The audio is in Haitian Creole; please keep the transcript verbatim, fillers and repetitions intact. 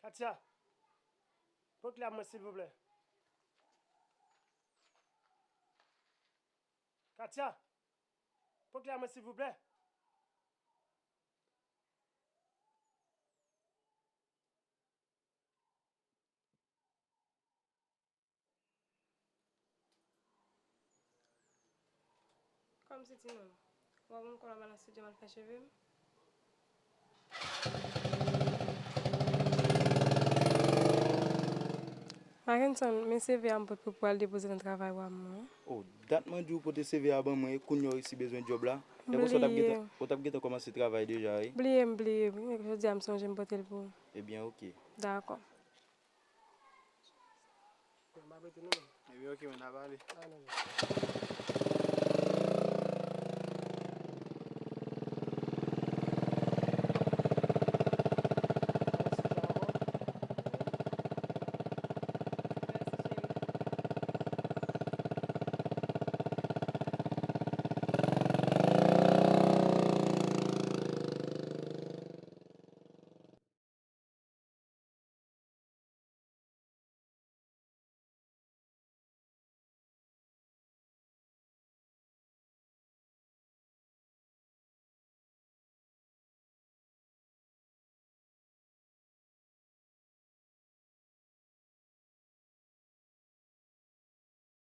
Katia, pot kle a mwen silvouplè. Katia, pot kle a mwen silvouplè. Kòmsi timoun, w ap ban m kòb la m al nan estidyo m al fè cheve m? Mackenson, men C V a m pote pou, pou al depoze nan travay w a mwen. Oh, dat mwen di w pote C V a ban mwen, e kounye a w resi bezwen djòb la. Dèpre sa w t ap gentan, ou t ap gentan kòmanse travay deja, wi. Bliye m, bliye m. Jodi a m sonje m pote l pou ou. Ebyen, oke. Dakò. Ebyen, oke, mwen ap ale.